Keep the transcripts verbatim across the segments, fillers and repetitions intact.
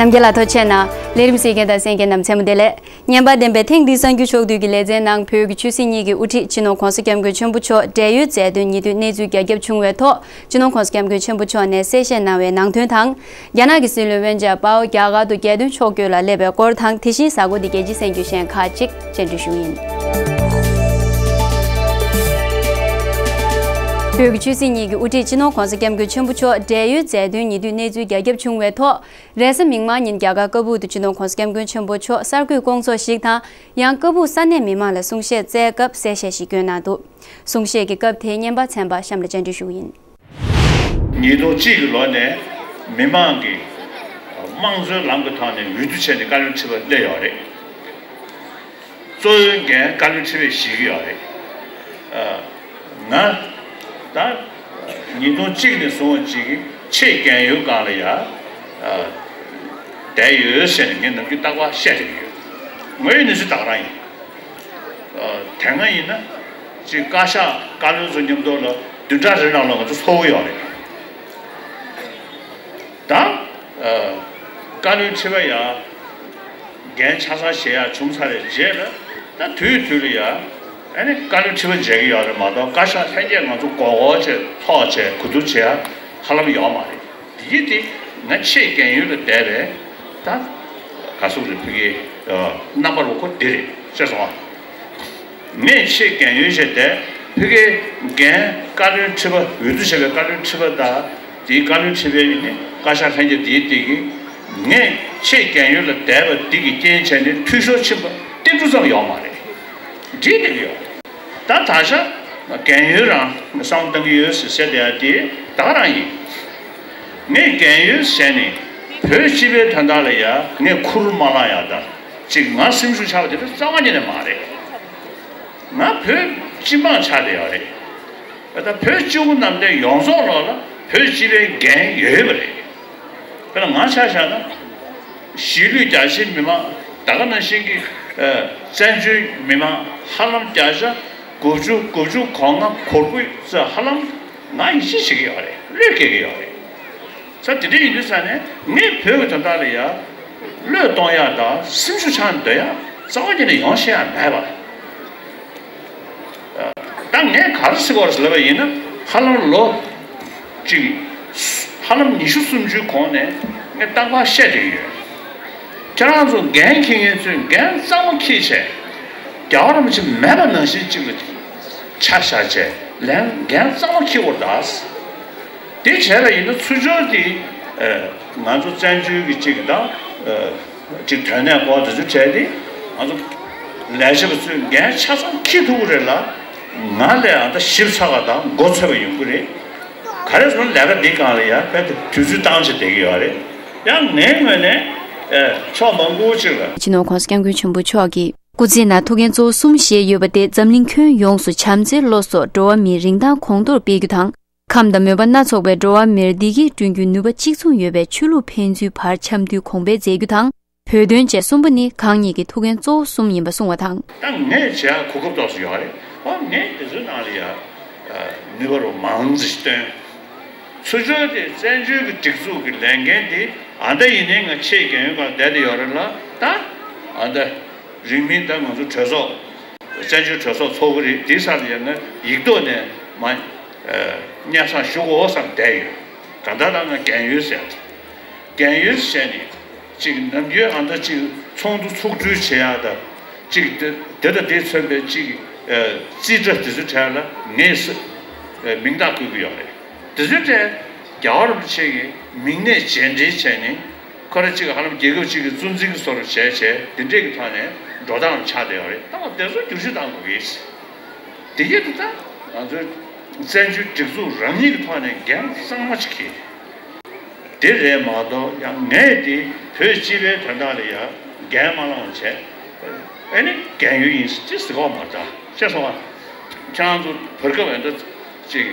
རྣམ་རྒྱལ་ལ་ཐུགས་རྗེ་ཆེ་གནང་། ལས་རིམ་གཟིགས་མཁན་དང་གསན་མཁན་རྣམས་མཚན་མོ་བདེ་ལེགས། སྙན་པ་ལྡན་པའི་ཐེངས་འདིའི་གསར་འགྱུར་ཕྱོགས་བསྡུས་ཀྱི་ལེ་ཚན་ནང་བོད་ཀྱི་ཆོས་སྲིད་གཉིས་ཀྱི་དབུ་ཁྲིད་སྤྱི་ནོར་༧གོང་ས་༧སྐྱབས་མགོན་ཆེན་པོ་མཆོག་བགྲེས་ཡོལ་མཛད་དོན་ཉེ་དུས་གནས་ཚུལ་རྒྱ་ཁྱབ་བྱུང་བའི་ཐོག་སྤྱི་ནོར་༧གོང་ས་༧སྐྱབས་མགོན་ཆེན་པོ་མཆོག་ནས་གསལ་བཤད་གནང་བའི་ནང་དོན་དང་། རྒྱ་ནག་གི་སྲིད་བློན་ཝེན་ཅཱ་པའོ་རྒྱ་གར་དུ་རྒྱལ་དོན་ཕྱོགས་བསྐྱོད་ལ་སླེབས་པའི་སྐོར་དང་། དེ་བཞིན་གཟའ་འཁོར་འདིའི་རྒྱལ་སྤྱིའི་གསར་འགྱུར་གཞན་ཁག་ཅིག་སྤྱན་འབུལ་ཞུ་གི་ཡིན། བོད་ཀྱི་ཆོས་སྲིད་གཉིས་ཀྱི་དབུ་ཁྲིད་སྤྱི་ནོར་༧གོང་ས་༧སྐྱབས་མགོན་ཆེན་པོ་མཆོག་བགྲེས་ཡོལ་མཛད་དོན་ཉེ་དུས་གནས་ཚུལ་རྒྱ་ཁྱབ་བྱུང་བའི་ཐོག་རེས་གཟའ་མིག་དམར་ཉིན་རྒྱ་གར་ཀ་སྦུག་ཏུ་སྤྱི་ནོར་༧གོང་ས་༧སྐྱབས་མགོན་ཆེན་པོ་མཆོག་གསར་འགོད་སྐོང་ཚོགས་ཤིག་དང་། ཡང་ཀ་སྦུག་ས་གནས་མི་མང་ལ་གསུང་བཤད་སྩལ་སྐབས་གསལ་བཤད་ཞིག་བསྐྱོན་གནང་འདུག་གསུང་བཤད་ཀྱི་སྐབས་དེའི་བརྙན་པར་ཚན་པ་གཤམ་ལ་སྤྱན་འབུལ་ཞུ་གི་ཡིན། ཉིས་སྟོང་གཅིག་གི་ལོ་ནས་མི་མང་གིས་དམངས་གཙོའི་ལམ་གྱི་ཐོག་ནས་འོས་བསྡུ་བྱས་ནས་བཀའ་བློན་ཁྲི་པ་སླེབས་ཡོད་རེད། གཙོ་བོའི་འགན་བཀའ་བློན་ཁྲི་པས་བཞེས་ཀྱི་ཡོད་རེད། ཨ། ང་ད་ཉིས་སྟོང་གཅིག་ནས་བཟུང་བ་ཅིག་གིས་ཆེས་རྒན་ཡོལ་སྒང་ལ་ཡ། ཨ། བསྡད་ཡོད་ཟེར་ནས་ངས་ནམ་རྒྱུན་རྟག་པར་བཤད་བསྡད་ཀྱི་ཡོད། དངོས་ཡོད་གནས་ཚུལ་ད་ག་རང་ཡིན། ཨ། དེ་སྔ་ཡིན་ན་ཅིག་བཀའ་ཤག་བཀའ་བློན་ཚོ་མཉམ་དུ་ལ་བདུན་ཕྲག་རེ་རང་ལ་ང་ཚོ་ཚོགས་ཀྱི་ཡོད་རེད། ད། ཨ། བཀའ་བློན་ཁྲི་པ་ཡ། འགན་ཆ་ཚང་བཞེས་ཡག་བྱུང་ཚར་བའི་རྗེས་ལ། ད་དུས་དུས་ལ་ཡ། ཨ་ནི་བཀའ་བློན་ཁྲི་པ་མཇལ་གྱི་ཡོད་རེད་མ་གཏོགས། བཀའ་ཤག་ལྷན་རྒྱས་ང་ཚོ་མགོ་སྐོར་བྱས་ཐོག་བྱས་གོ་བསྡུར་བྱེད་ཡག་ཧ་ལམ་ཡོད་མ་རེད། དེ་ཡིན་དེ་ང་ཆེས་རྒན་ཡོལ་ལ་བསྡད་པའི་ད་ག་ཟེར་རེད། ཕ་གིའི་རྣམ་པ་རུ་ཁོ་འདི་རེད། ཤེས་སོང་ཨ། ངས་ཆེས་རྒན་ཡོལ་བྱས་ཏེ་ཕ་གིའི་འགན་བཀའ་བློན་ཁྲི་པ་འོས་བསྡུ་བྱས་པའི་བཀའ་བློན་ཁྲི་པ་དང་། དེའི་བཀའ་བློན་ཁྲི་པའི་ནི་བཀའ་ཤག་ལྷན་རྒྱས་དེའི་སྟེང་གི། ངས་ཆེས་རྒན་ཡོལ་ལ་བསྡད་པ་འདི་གི་རྐྱེན་བྱས་ནས་འཐུས་ཤོར་ཕྱིན་པ་ཏིལ་འབྲུ་ཙམ་ཡོད་མ་རེད། འགྲིག་བསྡད་ཀྱི་ཡོད། ད་ད་ཆ་རྒན་ཡོལ་རང་བསམ་བློ་གཏང་གི་ཡོད་ཟེར་ཟེར་བསྡད་ཡ་དེ་ད་ག་རང་ཡིན། ངས་རྒན་ཡོལ་བྱས་ནས་བོད་སྤྱི་པའི་དོན་དག་ལ་ཡ་ངས་ཁུར་མ་བླངས་ཡ་ད་ཅིག་ང་སེམས་ཤུགས་ཆག་པ་དེ་འདྲ་རྩ་བ་ཉིད་ནས་མ་རེད། ང་བོད་སྤྱི་དམངས་ཆགས་བསྡད་ཡོད་རེད། ད་བོད་སྤྱི་བོ་གནམ་བསྟན་ཡོངས་རྫོགས་ལོག་ལ་བོད་སྤྱི་པའི་འགན་ཡོད་པ་རེད། དཔེར་ན་ང་ཆ་བཞག་ན། གཞིས་ལུས་རྒྱ་ཆེའི་མི་མང་། ད་ག་ནང་བཞིན་གྱི། ཨ། བཙན་བྱོལ་མི་མང་ཧ་ལམ་བརྒྱ་ཆ་དགུ་བཅུ། དགུ་བཅུ་གོ་ལྔ་གོ་དགུ་ཙམ་ཧ་ལམ་ང་ཡིད་ཆེས་བྱེད་ཀྱི་ཡོད་རེད། བློས་འགེལ་གྱི་ཡོད་རེད། ས་དེ་འདྲ་ཡིན་དུས་ས་ནས་ངས་བོད་ཀྱི་དོན་དག་ལ་ཡ་བློས་གཏོང་ཡག་དང་སེམས་ཤུགས་ཆག་འདོད་ཡག་རྩ་བ་ཉིད་ནས་ཡོང་ཤེས་ཡག་མེད་པ། ད་ངས་ག་རེ་ཟེར་དགོས་རེད་ལབ་པ་ཡིན་ན། ཧ་ལམ་ལོ་གཅིག་ཧ་ལམ་ཉི་ཤུ་སུམ་ཅུའི་གོང་ནས་ངས་རྟག་པར་བཤད་བསྡད་ཀྱི་ཡོད། ཁྱེད་རང་ཚོ་འགན་འཁྱེར་མཁན་ཚོས་འགན་གཙང་མ་འཁྱེར་བྱས། རྒྱལ་བ་རིན་པོ་ཆེ་མེད་པ་ནང་བཞིན་གཅིག་ལ་ཆ་བཞག་བྱས་ལན་འགན་གཙང་མ་འཁྱེར་དགོས་རེད་ད། དེ་བྱས་པ་ཡིན་ན་ཚུར་ཕྱོགས་དེ། ཨ། ང་ཚོ་བཙན་བྱོལ་གྱི་གཅིག་དང་། ཨ། གཅིག་དོན་གནད་སྐོར་དེ་ཚོ་བྱས་ཏེ། ང་ཚོ་ལས་བྱེད་པ་ཚོས་འགན་ཆ་ཚང་འཁྱེར་ཐུབ་ཀྱི་རེད་ལ། ང་ལས་ཨ་ད་ཞིབ་ཚགས་པ་དང་མགོ་ཚོད་པ་ཡོང་གི་རེད། ག་རེ་ཟེར་ན་ལས་ཀ་འདི་སྒང་ལ་ཡང་དཔེ་དུས་ཚོད་བཏང་བྱས་བསྡད་ཀྱི་ཡོད་རེད། ཡང་ངའི་ངོས་ནས། ཨ། ཕྱོགས་མང་པོ་ཅིག་ལ། སྤྱི་ནོར་༧གོང་ས་༧སྐྱབས་མགོན་ཆེན་པོ་མཆོག་གིས་སྐུ་ཚེའི་ནང་ཐུགས་འགན་གཙོ་བོ་གསུམ་བཞེས་ཡོད་པ་དེ་འཛམ་གླིང་ཁྱོན་ཡོངས་སུ་བྱམས་བརྩེའི་བློ་སོགས་འགྲོ་བ་མིའི་རིན་ཐང་གོང་མཐོར་སྤེལ་རྒྱུ་དང་། ཁམས་དང་མོས་པ་སྣ་ཚོགས་པའི་འགྲོ་བ་མིར་བདེ་སྐྱིད་བསྐྲུན་རྒྱུའི་ནུས་པ་གཅིག་མཚུངས་ཡོད་པའི་ཆོས་ལུགས་ཕན་ཚུན་བར་འཆམ་མཐུན་གོང་འཕེལ་མཛད་རྒྱུ་དང་། བོད་དོན་བཅས་གསུམ་པོ་ནི་གང་ཉིད་ཀྱི་ཐུགས་འགན་གཙོ་བོ་གསུམ་ཡིན་པ་གསུངས་པ་དང་། ད་ངས་བྱེད་ཡག་གོ་སྐབས་ཏོག་ཙམ་ཡོད་རེད། ཨོ་ངས་དེ་ཚོའི་ནང་ལ་ཡ། ཨ། ནུས་པ་རུ་མང་ཙམ་ཞིག་བཏོན། ཚུར་ཕྱོགས་དེ་བཙན་བྱོལ་གྱི་སྒྲིག་འཛུགས་ཀྱི་ལས་འགན་དེ་ཨ་ད་ཡིན་ནའི་ང་ཆེས་རྒན་ཡོལ་སྒང་བསྡད་དེ་ཡོད་རེད་ལ། ད་ཨ་ད་རིང་མིན་ད་ང་ཚོ་གྲོས་ཚོགས། བཙན་བྱོལ་གྲོས་ཚོགས་ཚོགས་ཀྱི་རེད། དེའི་སར་ཡང་ང་ཡིག་ཐོག་ནས་མ། ཨ། སྙན་སེང་ཞུ་དགོས་བསམ་བསྡད་ཡོད། ད་ལྟ་ད་ང་རྒན་ཡོལ་ཟེར། རྒན་ཡོལ་བྱས་ནས་ཅིག་ནམ་རྒྱུན་ཨ་ད་ཅིག་ཚོགས་འདུ་ཚོགས་གྲོལ་བྱེད་ཡག་དང་། ཅིག་དེ་དེ་དང་དེ་མཚོན་པའི་ཅིག་ཨ། རྩིས་ཁྲ་དེ་ཚོའི་གྲས་ལ་ངས་ས་ཨ། མིང་རྟགས་བཀོད་ཀྱི་ཡོད་རེད། དེ་ཚོའི་གྲས་རྒྱལ་བ་རིན་པོ་ཆེ་གི་མིང་ནས་རྗེས་འབྲེལ་བྱས་ནས། ཁོ་རང་གཅིག་ཧ་ལམ་རྒྱལ་ཁབ་གཅིག་གི་གཙོ་འཛིན་གྱི་བཟོ་འདྲ་བྱས་བྱས་དེ་འདྲས་ཀྱི་ཐོག་ནས་འགྲོ་སྟངས་ཆགས་བསྡད་ཡོད་རེད། ད་བར་དེ་ཚོ་བསྒྱུར་བཅོས་གཏང་དགོས་ཀྱི་རེད། དེ་གྱིས་དེ་ལྟར་ང་ཚོའི་བཙན་བྱོལ་སྒྲིག་འཛུགས་རང་ཉིད་ཀྱི་ཐོག་ནས་འགན་གཙང་མ་ཞིག་འཁྱེར། དེ་རེད་མ་གཏོགས་ཡང་ངས་དེ་བོད་སྤྱི་པའི་དོན་དག་ལ་ཡང་འགན་མ་བླངས་བྱས། ཨ་ནི་རྒན་ཡོལ་ཡིན་ཟེར་ཅི་ཟེར་གོ་མ་རེད། ཤེས་སོང་ང་། ཁྱེད་རང་ཚོ་བར་སྐབས་ཨ་ད་ཅིག་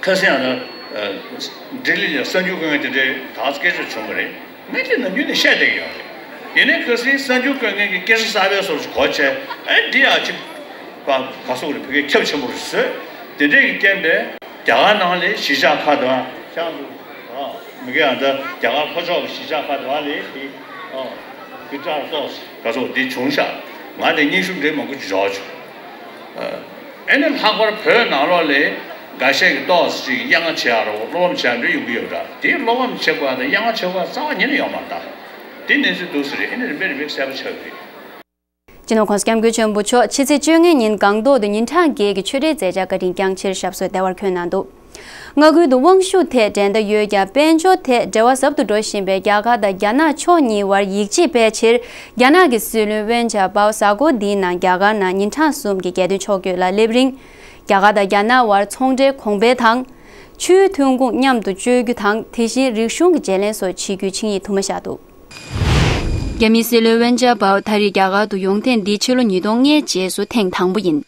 ཁ་སང་ཡང་ན། ལྡི་ལི་ལ་གསར་འགྱུར་བཀོད་མཁན་དེ་འདྲའི་ད་སྐད་ཆ་བྱུང་བ་རེད། ངས་དེ་ནམ་རྒྱུན་ནས་བཤད་བསྡད་ཀྱི་ཡོད་རེད། ཡིན་ནའི་ཁ་སང་གསར་འགྱུར་བཀོད་མཁན་གྱིས་སྐད་ཆ་གསར་པའི་བཟོ་ཞིག་གོ་བྱས། ཨེ་འདི་ཡང་ཅིག་པ་ག་སོག་རེད། བོད་སྐད་ཁྱབ་ཆེན་པོ་རེད་ཟེར། དེ་འདྲས་ཀྱི་རྐྱེན་པས་རྒྱ་གར་ནང་ལ་གཞིས་ཆགས་ཁག་དང་ཤང་དུ། ཨ། མི་དགེ་ཨ་ད་རྒྱ་གར་ལྷོ་ཕྱོགས་ཀྱི་གཞིས་ཆགས་ཁག་དེ་བ་ལས་དེ། ཨ། དེ་ལྟར་ཏོག་ག་ཚོད་དེ་བྱུང་ཤག་ང་དེ་སྙན་ཞུ་འདྲེ་མང་པོ་ཅིག་རག་བྱུང་། ཨ། ཨེ་ནི་ལྷག་པར་བོད་ནང་ལོགས་ལས་འགའ་ཤས་ཀྱི་ཏོག་ཅིག་གཡག་རྔ་བྱེད་ཡ་རོ་བློ་ཕམ་བྱེད་ཡ་འདྲ་ཡོང་གི་ཡོད་འདྲ། དེ་བློ་ཕམ་བྱེད་དགོས་ཡ་དང་གཡག་རྔ་བྱེད་དགོས་ཡ་རྩ་བ་ཉིད་ནས་ཡོད་མ་རེད་ད། དེ་གནས་ཚུལ་འདུག་ཟེར་རེད། ཨེ་ནི་རིམ་པས་རིམ་པས་གསལ་པོ་ཆགས་ཀྱི་རེད། སྤྱི་ནོར་༸གོང་ས་༸སྐྱབས་མགོན་ཆེན་པོ་མཆོག་ཕྱི་ཚེས་བཅོ་ལྔ་ཉིན་སྒང་ཏོག་ཏུ་ཉིན་གྲངས་བརྒྱད་ཀྱི་ཆོས་འབྲེལ་མཛད་འཆར་བཀའ་དྲིན་བསྐྱངས་ཕྱིར་ཞབས་སོར་བདེ་བར་འཁོད་གནང་འདུག་མངའ་ཁུལ་དུ་དབང་ཤུགས་ཐད་འགྲན་ཟླ་ཡོད་ཀྱང་། དཔལ་འབྱོར་ཐད་འབྲེལ་བ་ཟབ་ཏུ་འགྲོ་བཞིན་པའི་རྒྱ་གར་དང་རྒྱ་ནག་ཕྱོགས་གཉིས་བར་ཡིད་ཆེས་སྤེལ་ཕྱིར། རྒྱ་ནག་གི་སྲིད་བློན་ཝེན་ཅཱ་པའོ་གཟའ་འཁོར་འདིའི་ནང་རྒྱ་གར་ནང་ཉིན་གྲངས་གསུམ་གྱི་རྒྱལ་དོན་ཕྱོགས་བསྐྱོད་ལ་སླེབས་རིང་། རྒྱ་གར་དང་རྒྱ་ནག་དབར་ཚོང་འབྲེལ་གོང་འཕེལ་དང་། ཆུའི་ཐོན་ཁུངས་མཉམ་དུ་སྤྱོད་རྒྱུ་དང་། དེ་བཞིན་རིག་གཞུང་གི་བརྗེ་ལེན་སོགས་བྱེད་རྒྱུའི་ཆིངས་ཡིག་དུ་མ་བཞག་འདུག་རྒྱ་མིའི་སྲིད་བློན་ཝེན་ཅཱ་པའོ་ད་རེས་རྒྱ་གར་དུ་ཡོང་ཐེངས་འདི་ཕྱི་ལོ་ཉིས་སྟོང་ལྔའི་རྗེས་སུ་ཐེངས་དང་པོ་ཡིན།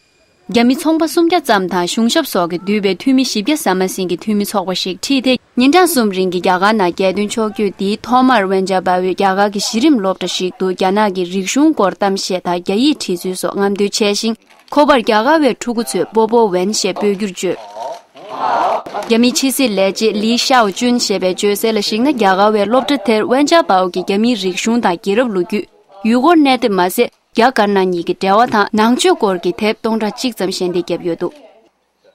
རྒྱ་མི་ཚོང་པ་སུམ་བརྒྱ་ཙམ་དང་གཞུང་ཞབས་སོགས་ཀྱིས་འདུས་པའི་འཐུས་མི་བཞི་བརྒྱ་ཟ་མ་ཟིན་གྱི་འཐུས་མི་ཚོགས་པ་ཞིག་ཁྲིད་དེ། ཉིན་གྲངས་གསུམ་རིང་གི་རྒྱ་གར་ནང་རྒྱལ་དོན་ཕྱོགས་བསྐྱོད་འདིའི་ཐོག་མར་ཝེན་ཅཱ་པའོས་རྒྱ་གར་གྱི་གཞི་རིམ་སློབ་གྲྭ་ཞིག་ཏུ་རྒྱ་ནག་གི་རིག་གཞུང་སྐོར་གཏམ་བཤད་དང་རྒྱ་ཡིག་བྲིས་ཚུལ་སོགས་རྔམ་སྟོན་བྱས་ཤིང་། ཁོ་པར་རྒྱ་གར་བའི་ཕྲུ་གུ་ཚོས་པོ་པོ་ཝན་ཞེས་འབོད་རྒྱུར་བརྗོད། རྒྱ་མིའི་ཕྱི་སྲིད་ལས་བྱེད་ལི་ཤའོ་ཅུན་ཞེས་པས་བརྗོད་གསལ་ལ་གཞིགས་ན། རྒྱ་གར་བའི་སློབ་གྲྭ་དེར་ཝན་ཅཱ་པའོ་གིས་རྒྱ་མིའི་རིག་གཞུང་དང་རྒྱལ་རབས་ལོ་རྒྱུས། ཡུལ་སྐོར་གནས་དེབ་མ་ཟད། རྒྱ་དཀར་ནག་གཉིས་ཀྱི་འབྲེལ་བ་དང་ནང་ཆོས་སྐོར་གྱི་དེབ་སྟོང་ཕྲག་གཅིག་ཙམ་ཞལ་འདེབས་བརྒྱབ་ཡོད་འདུག་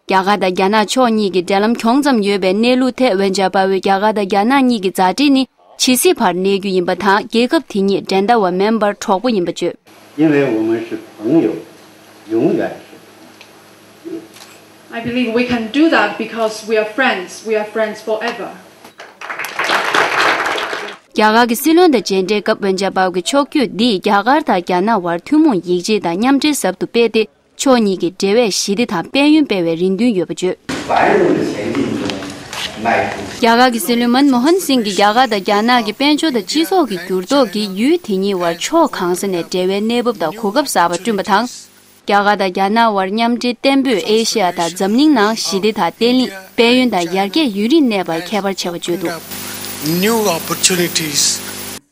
རྒྱ་གར་དང་རྒྱ་ནག་ཕྱོགས་གཉིས་ཀྱི་འབྲེལ་ལམ་གྱོང་ཙམ་ཡོད་པའི་གནས་ལུགས་ཐད་ཝེན་ཅཱ་པའོས་རྒྱ་གར་དང་རྒྱ་ནག་གཉིས་ཀྱི་མཛའ་འབྲེལ་ནི་ཇི་སྲིད་བར་གནས་རྒྱུ་ཡིན་པ་དང་། རྒྱལ་ཁབ་དེ་གཉིས་འགྲན་ཟླ་བ་མིན་པར་གྲོགས་པོ་ཡིན་པ་བརྗོད། 因为我们是朋友，永远是朋友。 I believe we can do that because we are friends. We are friends forever. རྒྱ་གར་གྱི་སྲིད་བློན་དང་མཇལ་འཕྲད་སྐབས་ཝེན་ཅཱ་པའོ་གི་ཕྱོགས་བསྐྱོད་འདིས་རྒྱ་གར་དང་རྒྱ་ནག་དབར་ཐུན་མོང་ཡིད་ཆེས་དང་མཉམ་འབྲེལ་ཟབ་ཏུ་སྤེལ་ཏེ། ཕྱོགས་གཉིས་ཀྱི་འབྲེལ་བས་ཞི་བདེ་དང་དཔལ་ཡོན་སྤེལ་བའི་རེ་འདུན་ཡོད་པ་བརྗོད། 繁荣的前进中迈出། རྒྱ་གར་གྱི་སྲིད་བློན་མན་མོ་ཧན་སིང་གིས་རྒྱ་གར་དང་རྒྱ་ནག་གི་དཔལ་འབྱོར་དང་སྤྱི་ཚོགས་ཀྱི་འགྱུར་ལྡོག་གིས་ཡུལ་དེ་གཉིས་བར་ཕྱོགས་གང་ས་ནས་འབྲེལ་བའི་གནས་བབ་དང་གོ་སྐབས་གསར་པ་བསྐྲུན་པ་དང་། རྒྱ་གར་དང་རྒྱ་ནག་དབར་མཉམ་འབྲེལ་བརྟན་པོས་ཨེ་ཤེ་ཡ་དང་འཛམ་གླིང་ནང་ཞི་བདེ་དང་བརྟན་ལྷིང་། དཔལ་ཡོན་དང་ཡར་རྒྱས་ཡུན་རིང་གནས་པར་ཁྱད་པར་ཆེ་བ་བརྗོད་འདུག New opportunities.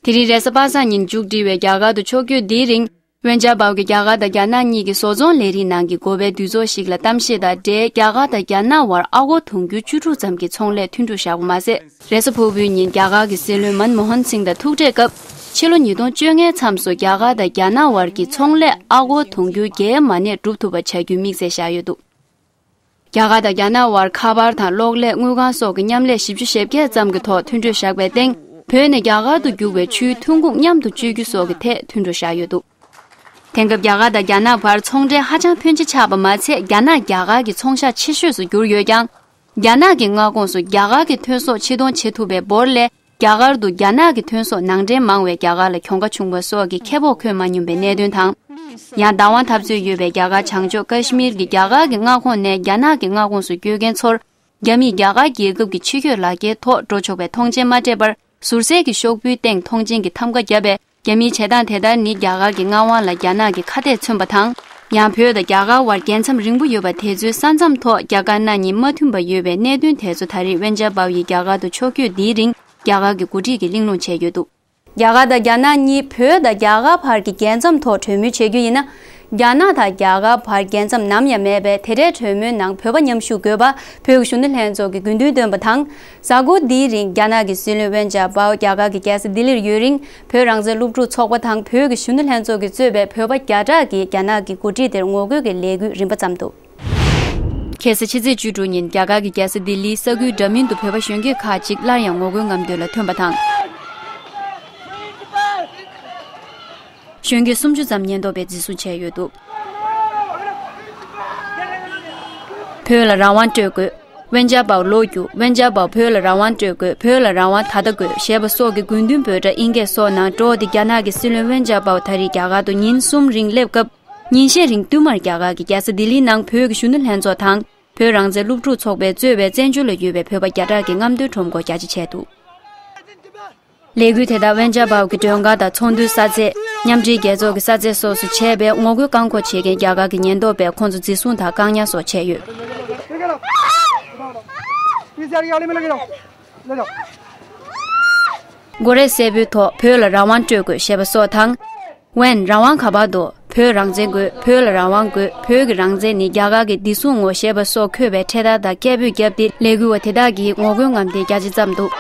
དེ་རིང་རེས་གཟའ་པ་སངས་ཉིན་མཇུག་སྒྲིལ་བའི་རྒྱ་གར་དུ་ཕྱོགས་བསྐྱོད་འདིའི་རིང་། ཝེན་ཅཱ་པའོ་གིས་རྒྱ་གར་དང་རྒྱ་ནག་གཉིས་ཀྱི་བཟོ་ཚོང་ལས་རིགས་ནང་གི་དགོས་པའི་འདུས་ཚོགས་ཤིག་ལ་གཏམ་བཤད་དང་འབྲེལ། རྒྱ་གར་དང་རྒྱ་ནག་དབར་ཨ་སྒོར་དུང་ཕྱུར་བཅུ་དྲུག་ཙམ་གྱི་ཚོང་ལས་མཐུན་གྲོས་བཞག་པ་མ་ཟད། རེས་གཟའ་ཕུར་བུའི་ཉིན་རྒྱ་གར་གྱི་སྲིད་བློན་མན་མོ་ཧན་སིང་དང་ཐུག་འཕྲད་སྐབས། ཕྱི་ལོ་ཉིས་སྟོང་བཅོ་ལྔའི་མཚམས་སུ་རྒྱ་གར་དང་རྒྱ་ནག་དབར་གྱི་ཚོང་ལས་ཨ་སྒོར་དུང་ཕྱུར་བརྒྱའི་མ་གནས་འགྲུབ་ཐུབ་པ་བྱ་རྒྱུའི་དམིགས་ཚད་བཞག་ཡོད་འདུག་རྒྱ་གར་དང་རྒྱ་ནག་དབར་ཁ་པར་དང་གློག་ཀླད། དངུལ་ཁང་སོགས་ཀྱི་མཉམ་ལས་བཞི་བཅུ་ཞེ་བརྒྱད་ཙམ་གྱི་ཐོག་མཐུན་གྲོས་བཞག་པའི་སྟེང་། བོད་ནས་རྒྱ་གར་དུ་རྒྱུག་པའི་ཆུའི་ཐོན་ཁུངས་མཉམ་དུ་སྤྱོད་རྒྱུ་སོགས་ཀྱི་ཐད་མཐུན་གྲོས་བཞག་ཡོད་འདུག་དེང་སྐབས་རྒྱ་གར་དང་རྒྱ་ནག་བར་ཚོང་འབྲེལ་ཧ་ཅང་ཕོན་ཆེ་ཆགས་པ་མ་ཚད། རྒྱ་ནག་རྒྱ་གར་གྱི་ཚོང་ཤག་ཆེ་ཤོས་སུ་གྱུར་ཡོད་ཀྱང་། རྒྱ་ནག་གི་མངའ་ཁོངས་སུ་རྒྱ་གར་གྱི་ཐོན་ཟོག་ཕྱིར་གཏོང་བྱེད་ཐུབ་པའི་འབོར་ལས། རྒྱ་གར་དུ་རྒྱ་ནག་གི་ཐོན་ཟོག་ནང་འདྲེན་མང་བས་རྒྱ་གར་ལ་གྱོང་ཁ་བྱུང་བ་སོགས་ཀྱི་ཁེ་སྤོགས་འཁོད་མ་མྱོང་པའི་གནད་དོན་དང་། ཡང་བདག་དབང་འཐབ་རྩོད་ཡོད་པའི་རྒྱ་གར་བྱང་ཕྱོགས་ཀ་ཤི་མིར་གྱི་རྒྱ་གར་གྱི་མངའ་ཁོངས་ནས་རྒྱ་ནག་གི་མངའ་ཁོངས་སུ་བསྐྱོད་མཁན་ཚོར། རྒྱ་མིས་རྒྱ་གར་རྒྱལ་ཁབ་ཀྱི་ཕྱི་སྐྱོད་ལག་འཁྱེར་ཐོག་འགྲོ་ཆོག་པའི་ཐོངས་མཆན་མ་སྤྲད་པར། ཟུར་བསལ་གྱི་ཤོག་བུའི་སྟེང་ཐོངས་མཆན་གྱི་ཐམ་ཀ་བརྒྱབ་པས། རྒྱ་མིའི་བྱེད་སྟངས་དེ་ལྟར་ནི་རྒྱ་གར་གྱི་མངའ་དབང་ལ་རྒྱ་ནག་གི་ཁ་གཏད་མཚོན་པ་དང་། ཡང་བོད་དང་རྒྱ་གར་དབར་རྒྱལ་མཚམས་རིང་པོ་ཡོད་པ་དེ་ཚོའི་ས་མཚམས་ཐོག་རྒྱ་དཀར་ནག་གཉིས་མ་མཐུན་པ་ཡོད་པའི་གནད་དོན་དེ་ཚོ་ད་རེས་ཝེན་ཅཱ་པའོ་ཡིས་རྒྱ་གར་དུ་ཕྱོགས་བསྐྱོད་འདིའི་རིང་རྒྱ་གར་གྱི་འགོ་ཁྲིད་ཀྱིས་གླེང་སློང་བྱས་ཡོད་འདུག་རྒྱ་གར་དང་རྒྱ་ནག་གཉིས་བོད་དང་རྒྱ་གར་བར་གྱི་རྒྱལ་མཚམས་ཐོག་གྲོས་མོལ་བྱེད་རྒྱུ་ཡིན་ན། རྒྱ་ནག་དང་རྒྱ་གར་བར་རྒྱལ་མཚམས་ནམ་ཡང་མེད་པས། དེ་འབྲེལ་གྲོས་མོལ་ནང་བོད་པ་མཉམ་ཞུགས་དགོས་པ་བོད་ཀྱི་གཞོན་ནུ་ལྷན་ཚོགས་ཀྱིས་དགོས་འདུན་བཏོན་པ་དང་། གཟའ་འཁོར་འདིའི་རིང་རྒྱ་ནག་གི་སྲིད་བློན་ཝེན་ཅཱ་པའོ་རྒྱ་གར་གྱི་རྒྱལ་ས་ལྡི་ལིར་ཡོད་རིང་། བོད་རང་བཙན་སློབ་ཕྲུག་ཚོགས་པ་དང་བོད་ཀྱི་གཞོན་ནུ་ལྷན་ཚོགས་ཀྱིས་གཙོས་པའི་བོད་པ་བརྒྱ་ཕྲག་གིས་རྒྱ་ནག་གི་འགོ་ཁྲིད་དེར་ངོ་རྒོལ་གྱི་ལས་འགུལ་རིམ་པ་བརྩམས་འདུག་ཁ་སང་ཕྱི་ཚེས་བཅུ་དྲུག་ཉིན་རྒྱ་གར་གྱི་རྒྱལ་ས་ལྡི་ལིའི་ས་ཁུལ་འདྲ་མིན་དུ་བོད་པ་གཞོན་སྐྱེས་ཁག་ཅིག་སླར་ཡང་ངོ་རྒོལ་རྔམ་སྟོན་ལ་ཐོན་པ་དང་། གཞོན་སྐྱེས་སུམ་ཅུ་ཙམ་ཉེན་རྟོག་པས་འཛིན་བཟུང་བྱས་ཡོད་འདུག་བོད་ལ་རང་དབང་སྤྲོད་དགོས། ཝེན་ཅཱ་པའོ་ལོག་རྒྱུ། ཝེན་ཅཱ་པའོ་བོད་ལ་རང་དབང་སྤྲོད་དགོས། བོད་ལ་རང་དབང་ད་ལྟ་དགོས་ཞེས་པ་སོགས་ཀྱི་དགོས་འདུན་འབོད་སྒྲ་ཨིན་སྐད་སོགས་ནང་སྒྲོག་སྟེ། རྒྱ་ནག་གི་སྲིད་བློན་ཝེན་ཅཱ་པའོ་ད་རེས་རྒྱ་གར་དུ་ཉིན་གསུམ་རིང་སླེབས་སྐབས། ཉིན་ཤས་རིང་བསྟུད་མར་རྒྱ་གར་གྱི་རྒྱལ་ས་ལྡི་ལིའི་ནང་བོད་ཀྱི་གཞོན་ནུ་ལྷན་ཚོགས་དང་། བོད་རང་བཙན་སློབ་ཕྲུག་ཚོགས་པས་གཙོས་པའི་བཙན་བྱོལ་ལ་ཡོད་པའི་བོད་པ་བརྒྱ་ཕྲག་གིས་རྔམ་སྟོན་ཁྲོམ་སྐོར་རྒྱ་ཆེ་བྱས་འདུག་ལས་འགུལ་དེ་དག་ཝེན་ཅཱ་པའོ་གི་མགྲོན་ཁང་དང་ཚོགས་འདུའི་ས་ཚད། མཉམ་འབྲེལ་རྒྱལ་ཚོགས་ཀྱི་ས་ཚད་སོགས་སུ་བྱས་པས། ངོ་རྒོལ་བཀག་འགོག་བྱེད་མཁན་རྒྱ་གར་གྱི་ཉེན་རྟོག་པས་ཁོང་ཚོ་འཛིན་བཟུང་དང་བཀག་ཉར་སོགས་བྱས་ཡོད། སྒོ་རའི་སེར་པོའི་ཐོག་བོད་ལ་རང་དབང་སྤྲོད་དགོས་ཞེས་པ་སོགས་དང་། ཝེན། རང་དབང་ག་པར་འདུག་བོད་རང་བཙན་དགོས། བོད་ལ་རང་དབང་དགོས། བོད་ཀྱི་རང་བཙན་ནི་རྒྱ་གར་གྱིས་བདེ་སྲུང་ངོ་ཤེས་པ་སོགས་འཁོད་པའི་འཕྲེད་དར་དང་སྐད་འབོད་བརྒྱབ་སྟེ། ལས་འགུལ་བ་དེ་དག་གིས་ངོ་རྒོལ་རྔམ་སྟོན་རྒྱ་ཆེ་བརྩམས་འདུག་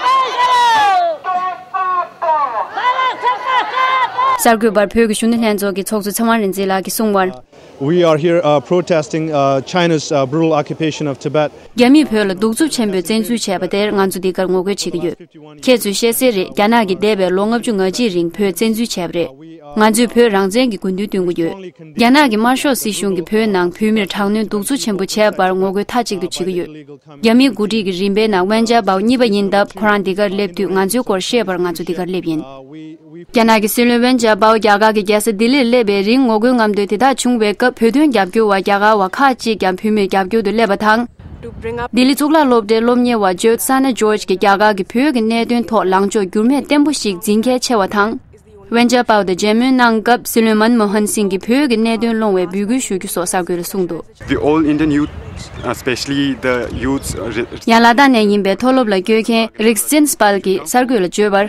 གསར་འགོད་པར་བོད་ཀྱི་གཞོན་ནུ་ལྷན་ཚོགས་ཀྱི་ཚོགས་གཙོ་ཚེ་དབང་རིག་འཛིན་ལགས་ཀྱིས་གསུངས་པར། We are here uh, protesting uh, China's uh, brutal occupation of Tibet. རྒྱ་མིས་བོད་ལ་གདུག་རྩུབ་ཆེན་པོས་བཙན་འཛུལ་བྱས་པ་དེར་ང་ཚོ་འདི་གར་ངོ་རྒོལ་བྱེད་ཀྱི་ཡོད། ཁྱེད་ཚོས་ཤེས་གསལ་རེད། རྒྱ་ནག་གིས་འདས་པའི་ལོ་ལྔ་བཅུ་ང་གཅིག་རིང་བོད་བཙན་འཛུལ་བྱས་པ་རེད། ང་ཚོས་བོད་རང་བཙན་གྱི་དགོས་འདུན་འདོན་གྱི་ཡོད། རྒྱ་ནག་གི་དམར་ཤོག་སྲིད་གཞུང་གིས་བོད་ནང་བོད་མིར་དྲག་གནོན་གདུག་རྩུབ་ཆེན་པོ་བྱས་པར་ངོ་རྒོལ་མཐའ་གཅིག་ཏུ་བྱེད་ཀྱི་ཡོད། རྒྱ་མིའི་འགོ་ཁྲིད་ཀྱི་རིམ་པའི་ནང་ཝེན་ཅཱ་པའོ་གཉིས་པ་ཡིན་སྟབས། ཁོ་རང་འདི་གར་སླེབས་དུས་ང་ཚོའི་སྐོར་བཤད་པར་ང་ཚོ་འདི་གར་སླེབས་ཡིན། རྒྱ་ནག་གི་སྲིད་བློན་ཝེན་ཅཱ་པའོ་རྒྱ་གར་གྱི་རྒྱལ་ས་ལྡི་ལིར་སླེབས་པའི་རིང་ངོ་རྒོལ་རྔམ་སྟོན་དེ་དག་བྱུང་བའི་སྐབས། བོད་དོན་རྒྱབ་སྐྱོར་བ་རྒྱ་གར་བ་ཁག་ཅིག་ཀྱང་བོད་མིར་རྒྱབ་སྐྱོར་དུ་སླེབས་པ་དང་། ལྡི་ལི་གཙུག་ལག་སློབ་གྲྭའི་སློབ་གཉེར་བ་ཇོད་སཱ་ན་ཇོརྗ་གིས་རྒྱ་གར་གྱི་བོད་ཀྱི་གནད་དོན་ཐོག་ལངས་ཕྱོགས་འགྱུར་མེད་བརྟན་པོ་ཞིག་འཛིན་གལ་ཆེ་བ་དང་། ཝེན་ཅཱ་པའོ་དང་མཇལ་མོལ་གནང་སྐབས། སྲིད་བློན་མན་མོ་ཧན་སིང་གིས་བོད་ཀྱི་གནད་དོན་སློང་བའི་འབོད་སྐུལ་ཞུ་རྒྱུ་སོགས་གསར་འགོད་ལ་གསུངས་འདུག The all Indian youth, especially the youths, re- ཡང་ལ་དྭགས་ནས་ཡིན་པའི་མཐོ་སློབ་ལ་བསྐྱོད་མཁན་རིག་འཛིན་སྤལ་གྱིས་གསར་འགོད་ལ་བརྗོད་པར།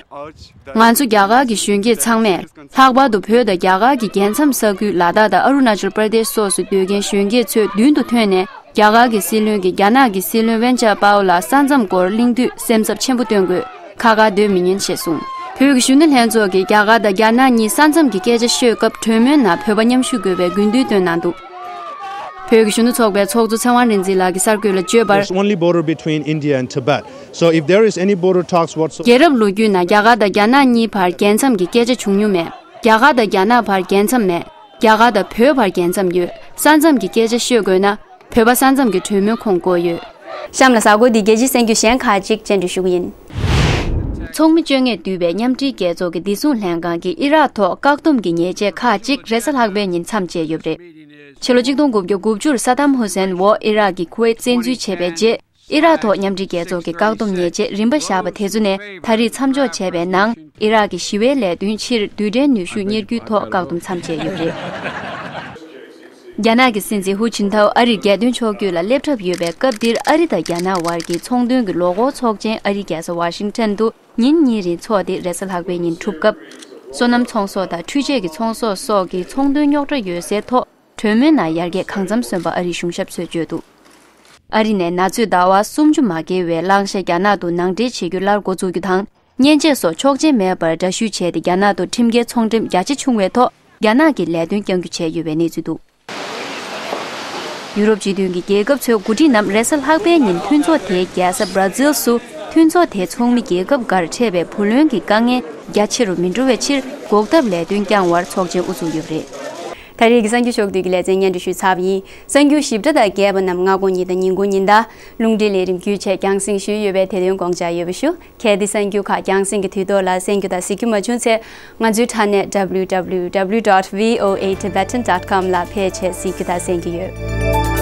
ང་ཚོ་རྒྱ་གར་གྱི་གཞོན་སྐྱེས་ཚང་མས། ལྷག་པར་དུ་བོད་དང་རྒྱ་གར་གྱི་རྒྱལ་མཚམས་ས་ཁུལ་ལ་དྭགས་དང་ཨ་རུ་ན་ཅལ་པར་དེཤ་སོགས་སུ་སྡོད་མཁན་གཞོན་སྐྱེས་ཚོས་མདུན་དུ་ཐོན་ནས། རྒྱ་གར་གྱི་སྲིད་བློན་གྱིས་རྒྱ་ནག་གི་སྲིད་བློན་ཝེན་ཅཱ་པའོ་ལ་ས་མཚམས་སྐོར་གླེང་དུས་སེམས་འཚབ་ཆེན་པོ་སྟོན་དགོས། ཁ་ཁ་སྡོད་མི་ཉན་ཞེས་གསུངས། བོད་ཀྱི་གཞོན་ནུ་ལྷན་ཚོགས་ཀྱིས་རྒྱ་གར་དང་རྒྱ་ནག་གཉིས་ས་མཚམས་ཀྱི་སྐད་ཆ་ཤོད་སྐབས། གྲོས་མོལ་ནང་བོད་པ་མཉམ་ཞུགས་དགོས་པའི་དགོས་འདུན་བཏོན་གནང་འདུག་བོད་ཀྱི་གཞོན་ནུ་ཚོགས་པའི་ཚོགས་གཙོ་ཚེ་དབང་རིག་འཛིན་ལགས་ཀྱིས་གསར་འགོད་ལ་བརྗོད་པར། There's only border between India and Tibet. So if there is any border talks whatsoever རྒྱལ་རབས་ལོ་རྒྱུས་ནང་རྒྱ་གར་དང་རྒྱ་ནག་གཉིས་བར་རྒྱལ་མཚམས་ཀྱི་སྐད་ཆ་བྱུང་མྱོང་མེད། རྒྱ་གར་དང་རྒྱ་ནག་བར་རྒྱལ་མཚམས་མེད། རྒྱ་གར་དང་བོད་བར་རྒྱལ་མཚམས་ཡོད། ས་མཚམས་ཀྱི་སྐད་ཆ་ཤོད་དགོས་ན། བོད་པ་ས་མཚམས་ཀྱི་གྲོས་མོལ་ཁོངས་བསྐོས་ཡོད། གཤམ་ལ་གཟའ་འཁོར་འདིའི་རྒྱལ་སྤྱིའི་གསར་འགྱུར་གཞན་ཁག་ཅིག་སྤྱན་འབུལ་ཞུ་གི་ཡིན། ཚོགས་མི་བཅོ་ལྔས་བསྡུས་པའི་མཉམ་འབྲེལ་རྒྱལ་ཚོགས་ཀྱི་བདེ་སྲུང་ལྷན་ཁང་གིས་ཨི་རག་ཐོག་བཀག་སྡོམ་གྱི་ཉེས་ཆད་ཁག་ཅིག་རེས་གཟའ་ལྷག་པའི་ཉིན་མཚམས་བཅད་ཡོད་པ་རེད། ཕྱི་ལོ་ཆིག་སྟོང་དགུ་བརྒྱ་དགུ་བཅུ་ལོར་ས་དམ་ཧུ་སེན་འོག་ཨི་རག་གིས་ཁུ་ཝེད་བཙན་འཛུལ་བྱས་པའི་རྗེས། ཨི་རག་ཐོག་མཉམ་འབྲེལ་རྒྱལ་ཚོགས་ཀྱི་བཀག་སྡོམ་ཉེས་ཆད་རིམ་པ་བཞག་པ་དེ་ཚོ་ནས་ད་རེས་མཚམས་འཇོག་བྱས་པའི་ནང་། ཨི་རག་གི་ཞི་བའི་ལས་དོན་ཕྱིར་རྡུལ་ཕྲན་ནུས་ཤུགས་གཉེར་རྒྱུའི་ཐོག་བཀག་སྡོམ་མཚམས་བཅད་ཡོད་པ་རེད། རྒྱ་ནག་གི་སྲིད་འཛིན་ཧུ་ཅིན་ཐའོ་ཨ་རིར་རྒྱལ་དོན་ཕྱོགས་བསྐྱོད་ལ་སླེབས་གྲབས་ཡོད་པའི་སྐབས་འདིར། ཨ་རི་དང་རྒྱ་ནག་བར་གྱི་ཚོང་དོན་གྱི་ལོ་འཁོར་ཚོགས་ཆེན་ཨ་རིའི་རྒྱལ་ས་ཝ་ཤིང་ཊོན་དུ་ཉིན་གཉིས་རིང་འཚོགས་ཏེ། རེས་གཟའ་ལྷག་པའི་ཉིན་གྲུབ་སྐབས། སོ་ནམ་ཚོང་ཟོག་དང་འཕྲུལ་ཆས་ཀྱི་ཚོང་ཟོག་སོགས་ཀྱི་ཚོང་དོན་རྙོག་དྲ་ཡོད་སའི་ཐོག་གྲོས་མོལ་ནང་ཡར་རྒྱས་གང་འཚམ་སོན་པ་ཨ་རིའི་གཞུང་ཞབས་ཚོས་བརྗོད་འདུག་ཨ་རི་ནས་ན་ཚོད་ཟླ་བ་སུམ་ཅུ་མ་བརྒལ་བའི་གླང་ཤ་རྒྱ་ནག་ཏུ་ནང་འདྲེན་བྱེད་རྒྱུ་སླར་འགོ་འཛུགས་རྒྱུ་དང་། མཉེན་ཆས་སོགས་ཆོག་མཆན་མེད་པར་འདྲ་བཤུས་བྱས་ཏེ། རྒྱ་ནག་ཏུ་ཁྲིམས་འགལ་ཚོང་འགྲེམས་རྒྱ་ཆེ་བྱུང་བའི་ཐོག་རྒྱ་ནག་གིས་ལས་དོན་རྐྱང་རྒྱུ་བྱས་ཡོད་པའི་གནས་ཚུལ་འདུག་ཡུ་རོབ་སྤྱི་མཐུན་གྱི་རྒྱལ་ཁབ་ཚོའི་འགོ་ཁྲིད་རྣམས་རེས་གཟའ་ལྷག་པའི་ཉིན་མཐུན་ཚོགས་དེའི་རྒྱལ་ས་སྦྲ་ཛིལ་སུ། མཐུན་ཚོགས་དེའི་ཚོགས་མི་རྒྱལ་ཁབ་འགར་འཕྲད་པའི་བུ་ལོན་གྱི་དཀའ་ངལ་རྒྱ་ཆེ་རུ་མི་འགྲོ་བའི་ཕྱིར། འགོག་ཐབས་ལས་དོན་བསྐྱང་བར་ཚོགས་ཆེན་དབུ་འཛུགས་ཡོད་པ་རེད། ད་རེས་ཀྱི་གསར་འགྱུར་ཕྱོགས་བསྡུས་ཀྱི་ལེ་ཚན་སྙན་སྒྲོན་ཞུས་ཚར་བ་ཡིན། གསར་འགྱུར་ཞིབ་ཕྲ་དང་རྒྱས་པ་རྣམས་སྔ་དགོང་ཉིན་དང་ཉིན་གུང་ཉིན་ལྟར་རླུང་འཕྲིན་ལས་རིམ་བརྒྱུད་བཅས་རྒྱང་སྲིང་ཞུས་ཡོད་པས་དེ་དོན་དགོངས་འཇགས་ཡོད་པ་ཞུ། གལ་ཏེ་གསར་འགྱུར་ཁག་རྒྱང་སྲིང་གི་དུས་ཐོག་ལ་གསན་རྒྱུ་དང་གཟིགས་རྒྱུ་མ་བྱུང་ཚེ། ང་ཚོའི་དྲ་གནས་W W W dot V O A Tibetan dot com ལ་ཕེབས་བྱས་གཟིགས་རྒྱུ་དང་གསན་རྒྱུ་ཡོད།